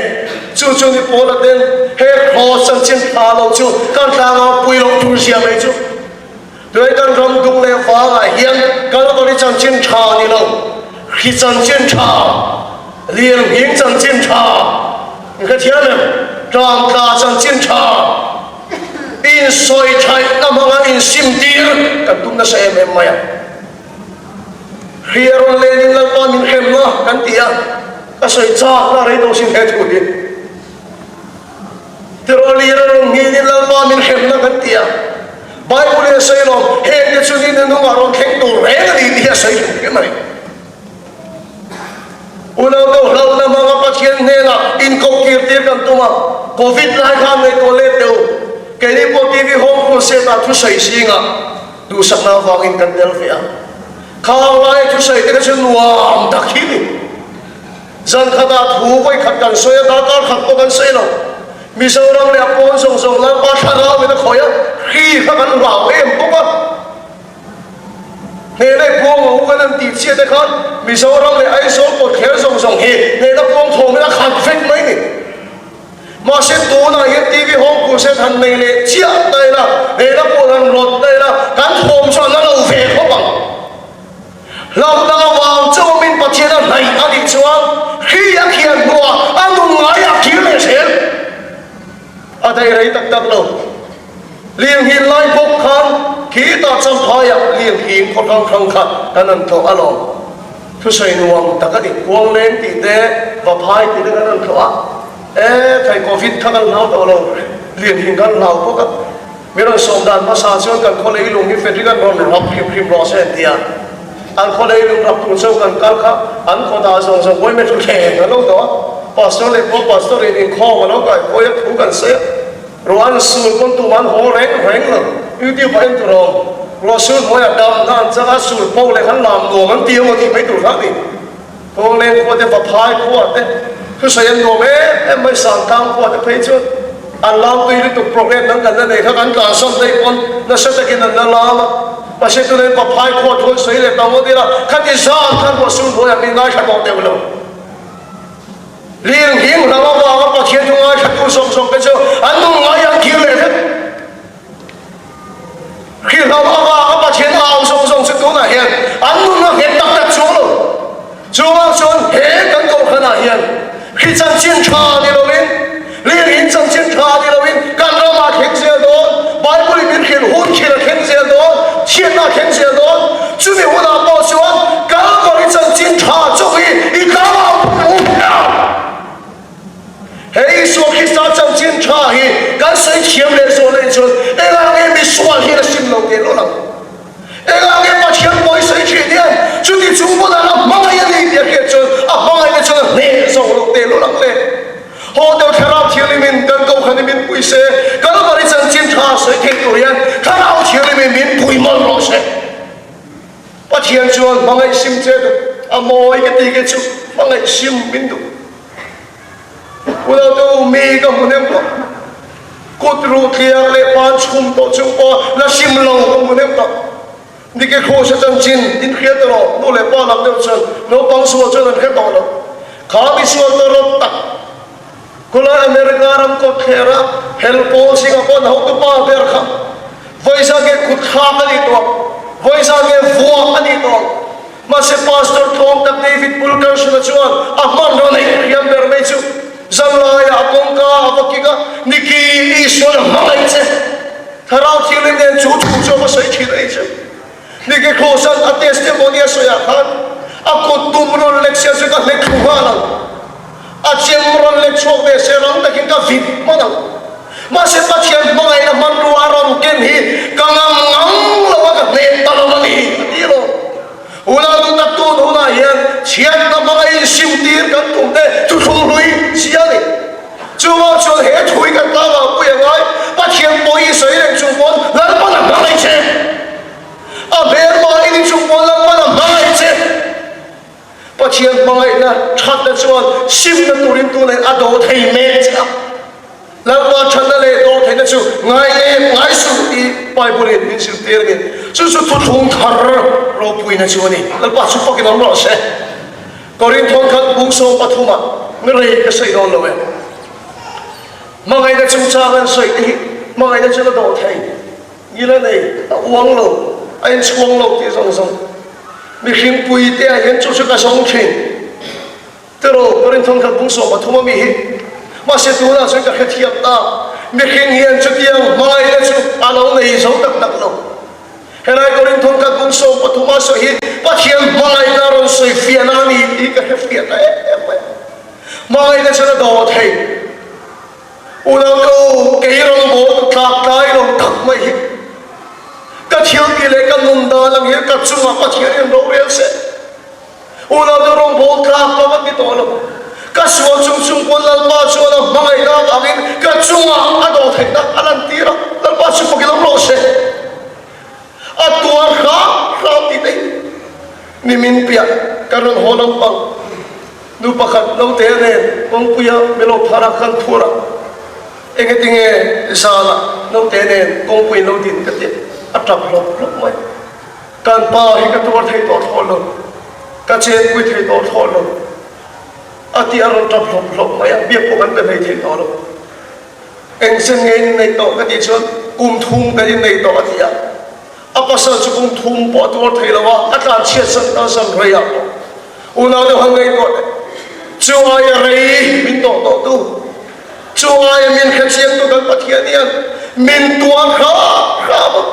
Chu chu ni Paula ten he kraws chanchin tha lo chu kan tlangau pui loh tur zia mai chu. Tunai kan ram dung leh vangah hian Kalvari chanchin tha ni lo, hri chanchin tha, lirnghing chanchin tha, hrethiam em? Tangtla chanchin tha, Insawi thaihna hmanga insimtir kan tum nasa em em mai a. Hria rawn lenin Lalpa min hremna kan ti a, ka sawi chak na rei tawh sin he thu hi. Tiraw lir a rawn nghinin Lalpa min hremna kan ti a, Bible in a sawi alawm, hengte chu ni nunah rawn thleng tur reng a ni tih hi a sawi hrim hrim a ni. Unau hlauhna hmanga Pathian hnenah inkohkir tir kan tum a, Covid lai khan ngaihtuah let deuh. Keini pawh TV Home Crusade-ah thusawi zingah duhsakna avangin kan tel ve a. Khang laia thusawi te kha chu nuam tak hi ni. Zan khatah thu vawi khat kan sawi a, darkar khat pawh kan sawi lo. Mizoram leh a pawn zawng zawng Lalpa thlarau in a khawih a, hri kha kan hlau em bawk a. Hnehna i puang ang u kan han tih chiah te khan Mizoram leh Aizawl kawtthler zawng zawng hi hnehna puang thawmin a khat vek mai ni. Mahse tunah hian TV home crusade han nei leh chiah ta ila, hnehna puan han rawt ta ila, kan thawm chu a la lo ve khawp ang. Hlauhna avang chauhin Pathian a hnaih a nih chuan hri a khian hnuah a nun ngaiah kir leh zel. A daih rei tak tak lo. Lirnghing lai bawk khan khitah Champhaiah lirnghing khaw hrang hrang kha kan han tlawh alawm. Thusawi nuam tak a ni. Kuangleng tih te, Vaphai tih te kan han tlawh a. E, thei Covid kha kan hlau tawh lo, lirnghing kan hlau bawk a. Mi rawn sawm dan hmasa chuan kan khaw leilung hi Frederick an rawn rap hrim hrim rawh se an ti a. An khaw leilung rap tur chauh kan kal kha an khaw dah zawng zawng vawi metru thleng an lo tawh a. Pastor leh pawh pastor in inkhawm a lo kaihphawi a, thu kan sawi a. Ruah an sul pawn tum an haw reng reng lo. YouTube ah en tur a awm. Ruah sul hnuaiah damna an chang a, sul po leh khan lam nuam an ti emaw tih mai tur kha a ni. Kawngleng khua te, Vaphai khua te, thusawi an nuam em em mai, Sangtlang khua te phei chuan an lam tui lutuk program dang kan la nei kha kan tlansan daih pawn nasa takin an la lam a. Mahse tunah hian Vaphai khua thu an sawi leh ta ngawt ila, khati zan khan ruah sul hnuaiah min ngaithla tawh deuh lo. Lirnghing hlau avanga Pathian thu ngaithlatu zawng zawng te chu an nun ngai an kir leh vek. Hrilhloh avanga Pathian au zawng zawng chu tunah hian an nun a nghet tak tak chuang lo. Chuvang chuan he kan kohhranah hian hri chanchin tha ni loin, lirnghing chanchin tha ni loin kan ramah thleng zel dawn, Bible in min hrilh hun thil a thleng zel dawn, chhiatna a thleng zel dawn. Chumi hunah pawh chuan Kalvari chanchin tha chauh hi i tlangau pui u. He Isua Krista chanchin tha hi kan sawi thiam leh zawh leh chuan engah nge misual hian a sim lo teh lawlh ang? Engah nge Pathian pawi sawi thin hian chuti chung hmunah a hmangaih a ni tih a hriat chuan a hmangaihna chuan a hneh zawh loh teh lawlh ang le? Haw deuh Thlarau Thianghlimin kan Kohhran hi min pui se, Kalvari chanchin tha sawi thei tur hian Thlarau Thianghlimin min pui mawlh rawh se. Pathian chuan hmangaih sim che duh, a mawi ka ti ke chu hmangaih sim min duh. Unaute u, mi ka hmu hnem tawh. Kut ruh tliak leh pan chhum tawh chung pawh la sim lo ka hmu hnem tawh. Nike Kross-a chanchin in hria ta rawh, nu leh pa lam deuh chuan naupang sual chuan an hre tawh lo. Kha misual tawh rawt tak khulai America ram kawt thlera hel pawl zingah pawh an hotupa ber kha vawiza nge kut thlak a nih tawh ang, vawiza nge vuak a nih tawh ang. Mahse Pastor tlawm tak David Wilkerson-a chuan a hmanraw neih hriam ber mai chu zanlaiah a kawngka a va kik a, Niki, Isuan a hmangaih che. Thlarau Thianghlim nen chu thu chu a va sawi thin a che. Niki Kross-a'n a testimony a sawiah khan a kut tum rawn lek sia chu ka hnek thlu nghal ang. A chem rawn lek chhuak ve se rang takin ka vit hman ang. Mahse Pathian hmangaihna hmanrua a rawn ken hi ka ngam ngang lo a ka hnek ta lo a ni a ti lo. Unau duh tak tun hunah hian chhiatna hmanga insimtir kan tum te thuthlung hlui si a ni. Chuvang chuan he thu hi kan tlangah pui a ngai, Pathian pawh i sawi reng chung pawn Lalpan a hmangaih che. A hmelma i ni chung pawn Lalpan a hmangaih che. Pathian hmangaihna thatna chuan simna turin tunah a dawh thei mek che a. Lalpa thatna leh dawh theihna chu ngai leh ngai suh tih Bible in min zirtir a ni. Chu chu thuthlung thar ropuina chu a ni. Lalpa chu fakin awm rawh se. Korinth thawnkhat bung 13 ah mi rei ka sawi dawn lo e. Hmangaihna chungchang an sawi te hi hmangaihna chu la dawh thei. Ngil a nei, a uang lo, a inchhuang lo tih zawng zawng. Mihring pui te ah hian chu chu ka zawng thin. Tiraw, Korinth thawnkhat bung 13 a mi hi. Mahse tunah chuan ka hrethiam ta, mihring hian chutiang hmangaihna chu a lo nei zo tak tak lo. Helai Korinth thawnkhat bung 13 a sawi hi Pathian hmangaihna a rawn sawi fiahna a ni tih ka hrefiah ta em em mai. Hmangaihna chuan a dawh thei. Unau u, kei rawngbâwl tu tlâk tlai lo tak mai hi ka thil tih leh ka nun dan ang hian ka chungah Pathian hian rorel se. Unau te rawngbâwl tlâk ka va ti tawh lo. Ka sual chung chung pawn Lalpa chuan a hmangaihna avângin ka chungah a dawh theihna a lantîr a, Lalpa chu fakin awm rawh se. A tuar hrâm hrâm tih te hi mi min piah kan rawn haw lampang nu pakhat naute nen kawngpuia milo phar a kan phur a, engetinge zânah naute nen kawngpui lo din ka ti a tap hlawp hlawp mai. Kan pa hi ka tuar thei tawh thlawh lo, ka chenpui thei tawh thlawh lo a tih a rawn tap hlawp hlawp mai a, biak pawh kan pe hlei thei tawh lo. Engchen nge in inneih tawh ka tih chuan kum thum kan inneih tawh a ti a, a pasal chu kum thum pawh a tuar thei lo a, a tlan chhiat san ta zan rei ah pawh unau deuh han ngaihtuah teh, chu aia rei min tawh tawh tu, chu aia min hrechiang tu kan Pathian hian min tuar hram hram a.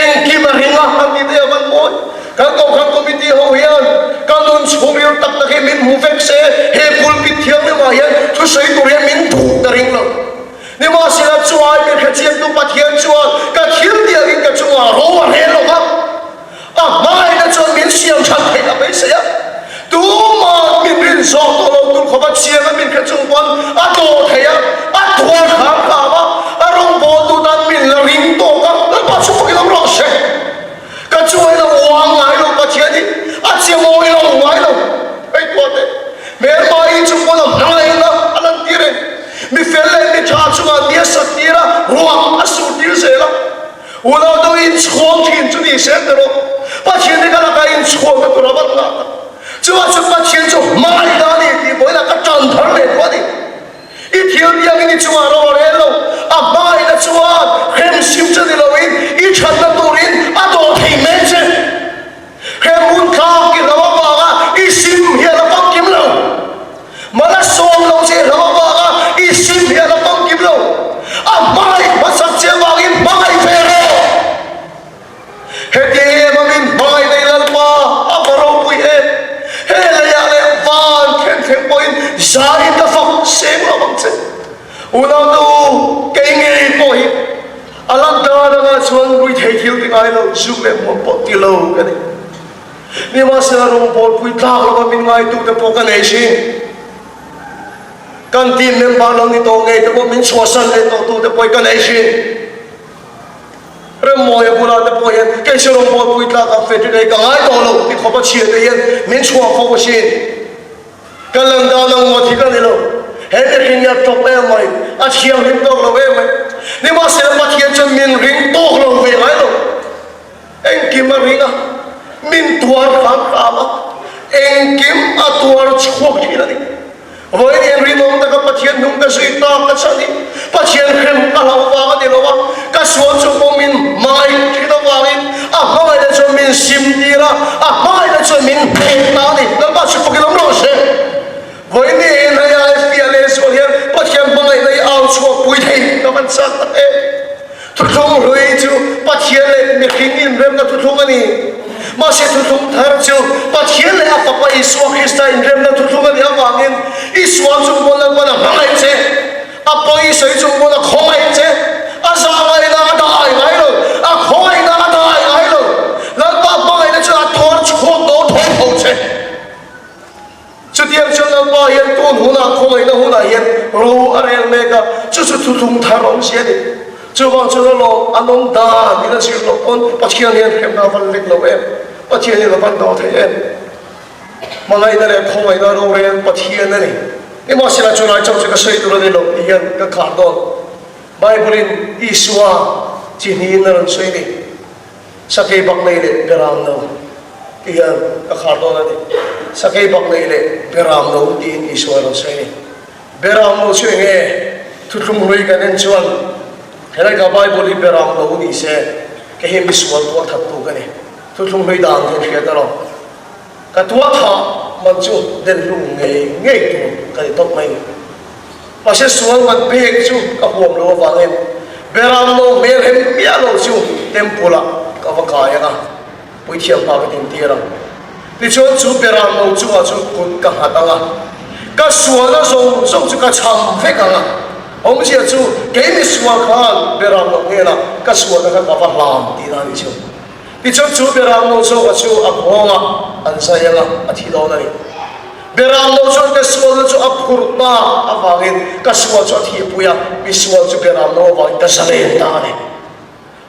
Engkim a ring a, an ti te a van mawi. Kan Kohhran Committee ho hian ka nun chhungril tak tak hi min hmu vek se, he pulpit thianghlimah hian thusawi tur hian min duh ka ring lo. Nimahsela chuai min hrechiangtu Pathian chuan ka thil tiangin ka chungah ro a rel lo va, a hmangaihna chuan min siam that theih a beisei a. Tumah min rin zawk tawh lo tur khawpa chiang a min hre chung pawn a dawh thei a, a tuar hram hram a, a rawngbawltu tan min la ring tawk a, Lalpa chu fakin awm rawh se. Ka chuai lo uang ngai lo Pathian hi a che mawi lo ngai lo. Hei tuah teh, hmelma in chung pawn a hmangaihna a lantir e. Mi fel leh mi tha chungah ni a sat tir a, ruah a sur tir zel a. Unau deuh inchhuang thin chu ni se ta rawh. Pathian hi ka lakah inchhuang na tur a vat ngah tak. Chuvang chuan Pathian chu hmangaih ta a ni tih pawhin a ka tan thar leh tawh a ni. I thil biakin i chungah ro a rel lo. A hmangaihna chuan hremsim che ni loin i thatna turin a dawh thei mek che. He hmun tlak i hlauh avanga i sim hi a la famkim lo. Mal a sawm lo che i hlauh avanga i sim hi a la famkim lo. A hmangaih hmasak che avangin hmangaih ve rawh. Heti em a min hmangaih nei Lalpa a va ropui em. He leiah leh van thlen thleng pawhin zaiin ka fak seng lo ang che. Unau kei ngei pawh hi a lan dan anga chuan ruithei thil ti ngai lo, zuk leh hmuam pawh ti lo ka ni. Nimahsela rawngbawlpui tlak lova min ngaitute pawh ka nei thin. Kan team member lo ni tawh ngei te pawh min chhuahsan leh tawh tute pawh hi ka nei thin. Remmawia bulah te pawh hian kei chu rawngbawlpui tlak a Frederick ei ka ngai tawh lo ti khawp a chhia te hian min chhuah fo asin. Ka lan dan ang ngawt hi ka ni lo. He mihring hi a ṭawp em mai, a thianghlim tawk lo em mai. Nimahsela Pathian chuan min ring tawk lo ve ngai lo. Engkim a ring a, min tuar hram hram a, engkim a tuar chhuak thin a ni. Vawiin hian rinawm taka Pathian hnung ka zui tak ka chhan hi Pathian hrem ka hlauh vang a ni lo a, ka sual chu pawh min hmai thin avangin a hmangaihna chuan min sim tir a, a hmangaihna chuan min hneh ta a ni. Lalpa chu fakin awm rawh se. Vawiin ni hian hei ai fiah leh zual hian Pathian hmangaihna hi au chhuak pui thei ka van chak tak em. Thuthlung hlui chu Pathian leh mihring inremna thuthlung a ni. Mahse thuthlung thar chu Pathian leh a Fapa Isua Krista inremna thuthlung a nih avangin i sual chung pawn Lalpan a hmangaih che, a pawi sawi chung pawn a khawngaih che, a zahngaihna a dai ngai lo, a khawngaihna a dai ngai lo. Lalpa hmangaihna chuan a tuar chhuak dawn tho tho che. Chutiang chuan Lalpa hian tun hunah khawngaihna hunah hian ro a rel mek a, chu chu thuthlung thar awm si a ni. Chuvang chuan alawm an awm dan in a zir loh pawn Pathian hian hremna a van lek lo em? Pathian hian a van dawh thei em? Hmangaihna leh khawngaihna ro rel Pathian a ni. Nimahsela chulai chauh chu ka sawi tur a ni lo tih hian ka khar dawn. Bible-in Isua chi hnihin a rawn sawi a ni. Sakei bak nei leh beram no ti hian ka khar dawn a ni. Sakei bak nei leh beram no tiin Isua a rawn sawi a ni. Beram no chu eng nge? Thuthlung hlui kan en chuan helai ka Bible hi beram no ni se, kei hi misual tual thattu ka ni. Thuthlung hlui dan hian hriat a lo. Ka tual thah man chu den hlum ngei ngei tur ka ni tawp mai ni. Mahse sual man pek chu ka huam lo avangin Beram no hmel hem miah lo chu temple ah ka va kai ang a, puithiam pa ka dintir ang. Tichuan chu Beram no chungah chuan kut ka nghat ang a, ka sualna zawng zawng chu ka cham vek ang a. Awmzia chu kei misual khan Beram no hnenah ka sualna kha ka va hlam tihna a nih chu. Tichuan chu Beram no zawka chu a nghawngah an zai ang a, a thi dawn a ni. Beram no chuan ka sualna chu a phurh ta avangin ka sual chu a thihpui a, mi sual chu Beram no avangin ka zalen ta a ni.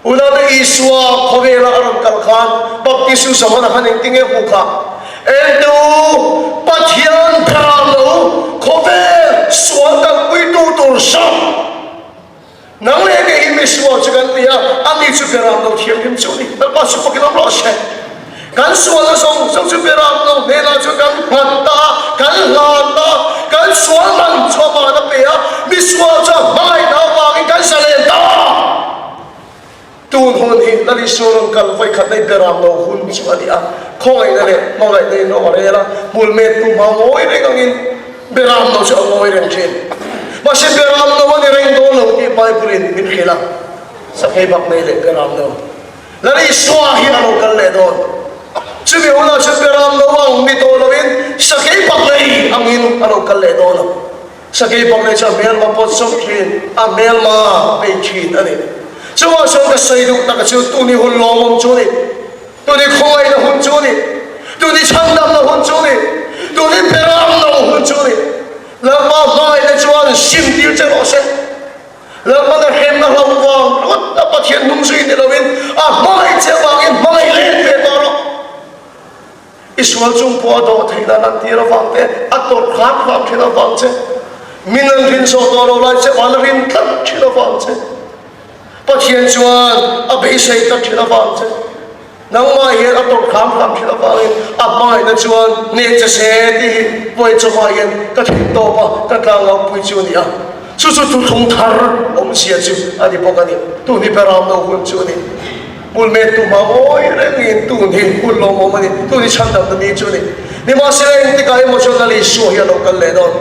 Unaute Isua khawvela a rawn kal khan Baptistu Johana khan engtin nge hmuh kha? Ente u, Pathian Beram no khawvel sual kalpuitu tur zawk! Nang leh kei hi misual chu kan ni a, ani chu Beram lo thianghlim chu a ni. Lalpa chu fakin awm rawh se. Kan sualna zawng zawng chu Beram lo hnenah chuan kan nghat ta a, kan hlan ta a, kan sual man chu amah a pe a, misual chu a hmangaihna avangin kan zalen ta a. Tun hun hi Lal Isua rawn kal vawikhat nei Beram lo hun chu a ni a, khawngaihna leh hmangaihna in rawng a rel a, hmul mettu hma ngawi reng angin Beram lo chu a ngawi reng thin. Mahse Beram lo a ni reng dawn lo tih Bible in min hrilh a, Sakei bak nei leh Beram lo Lal Isua hi a lo kal leh dawn. Chumi hunah chuan Beram lo ang ni tawh loin Sakei bak nei angin a lo kal leh dawn a. Sakei bawk leh chu a hmelma pawt sawk thin, a hmelma bei thin a ni. Chuvang chuan ka sawi duh taka chu tuni hun lawmawm chu a ni, tuni khawngaihna hun chu a ni, tuni chhandamna hun chu a ni, tuni beramna hun chu a ni. Lalpa hmangaihna chuan sim tir che rawh se. Lalpana hremna hlauh vang ringawt a Pathian hnung zui ni loin a hmangaih che avangin hmangaih let ve tawh rawh. I sual chung pawh a dawh theih dan an tir avang te, a tawrh hram hram thin avang che, min an rin zawh tawh lo lai che van a rin tlat thin avang che, Pathian chuan a beisei tlat thin avang che, nangmah hian a tawrh hram hram thin avangin a hmangaihna chuan hneh che se tih hi vawi chawhah hian ka theih tawp a, ka tlangau pui chu a ni a. Chu chu thuthlung thar awmzia chu a ni bawk a ni. Tun hi Beram no hun chu a ni. Hmulmet tu hma ngawi rengin tun hi hun lawmawm a ni. Tun hi chhandamna ni chu a ni. Nimahsela engtikah emaw chuan Lal Isua hi a lo kal leh dawn.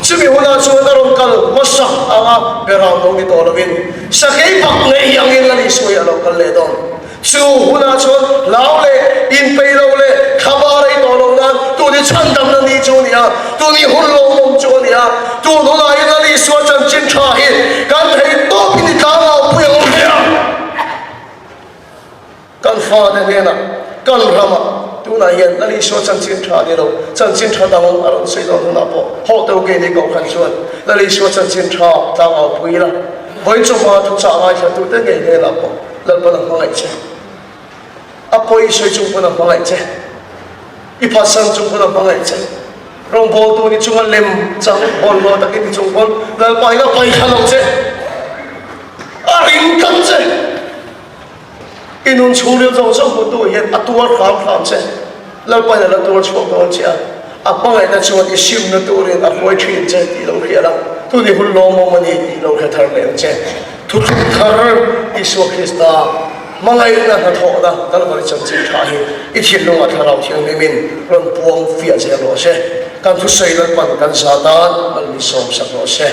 Chumi hunah chuan a rawn kal hmasa anga Beram no ni tawh lovin sakei bak ngei angin Lal Isua hi a lo kal leh dawn. Chu hunah chuan hlau leh inpeih lo leh thlaba rei tawh lo nan tun hi chhandamna ni chu a ni a, tun hi hun lawmawm chu a ni a, tun hunah hian Lal Isua chanchin tha hi kan theih tawpin i tlangau pui ang hle a. Kan fate hnenah, kan ramah tunah hian Lal Isua chanchin tha ni lo, chanchin tha dang a rawn sawi dawn hunah pawh haw teuh kei ni kohhran chuan Lal Isua chanchin tha tlangau pui ila, vawi chawhma thuchah ngaithlatute ngei hnenah pawh Lalpan a hmangaih che. A pawi sawi chung pawn a hmangaih che. I phatsan chung pawn a hmangaih che. Rawngbawltu ni chunga lem chang bawlhhlawh takin ti chung pawn Lalpa in a paihthla lo che, a ring tlat che. I nun chhungril zawng zawng hmutu hian a tuar hram hram che. Lalpa in a la tuar chhuak dawn che a, a hmangaihna chuan i simna turin a hruai thin che tih lo hria la, tuni hun lawmawm a ni tih lo hre thar leh ang che. Thuthlung thar Isua Krista hmangaihna hnathawhna Kalvari chanchin tha hi i thinlungah Thlarau Thianghlimin rawn puang fiah zel rawh se. Kan thusawi Lalpan kan za tan mal min sawmsak rawh se.